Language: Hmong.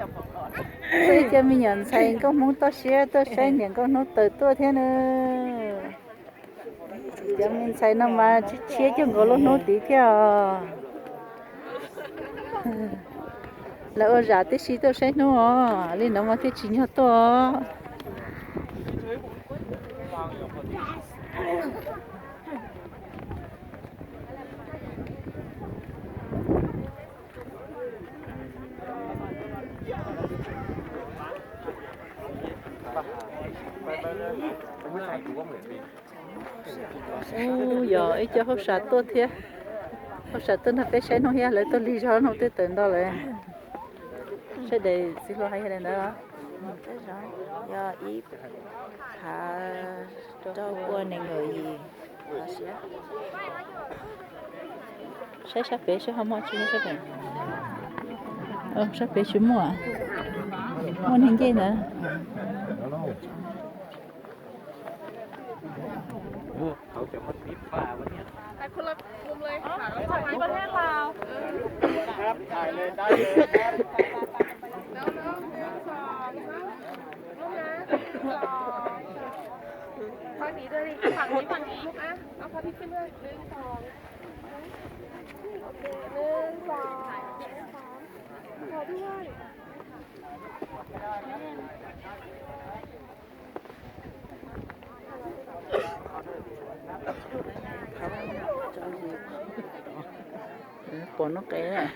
Tuaj ib co me nyuam ntxhais nkauj Hmoob toj siab tuaj saib niam nkauj hnub tawm tuaj thiab na. Cov me ntxhais no mas tshiab cuag nkaus lub hnub tid thiab os. Lawv ua zam tib si tuaj saib hnub os, li no mas thiaj tsim nyog tuaj os. Ub, yog ib co hauj sam tuaj thiab. Hauj sam tuaj nrog peb saib hnub thiab, lawv tuaj lig zog hnub twb tawm nto lawm. Sawv daws txiv hluas hais yog li ntawd. Yog ib phav rau pua nees nkaum yim. Saib sab pem seb ho muaj tsis muaj sab pem. Sab pem tsis muaj, muaj neeg ncej ntawd. Pom noob qes.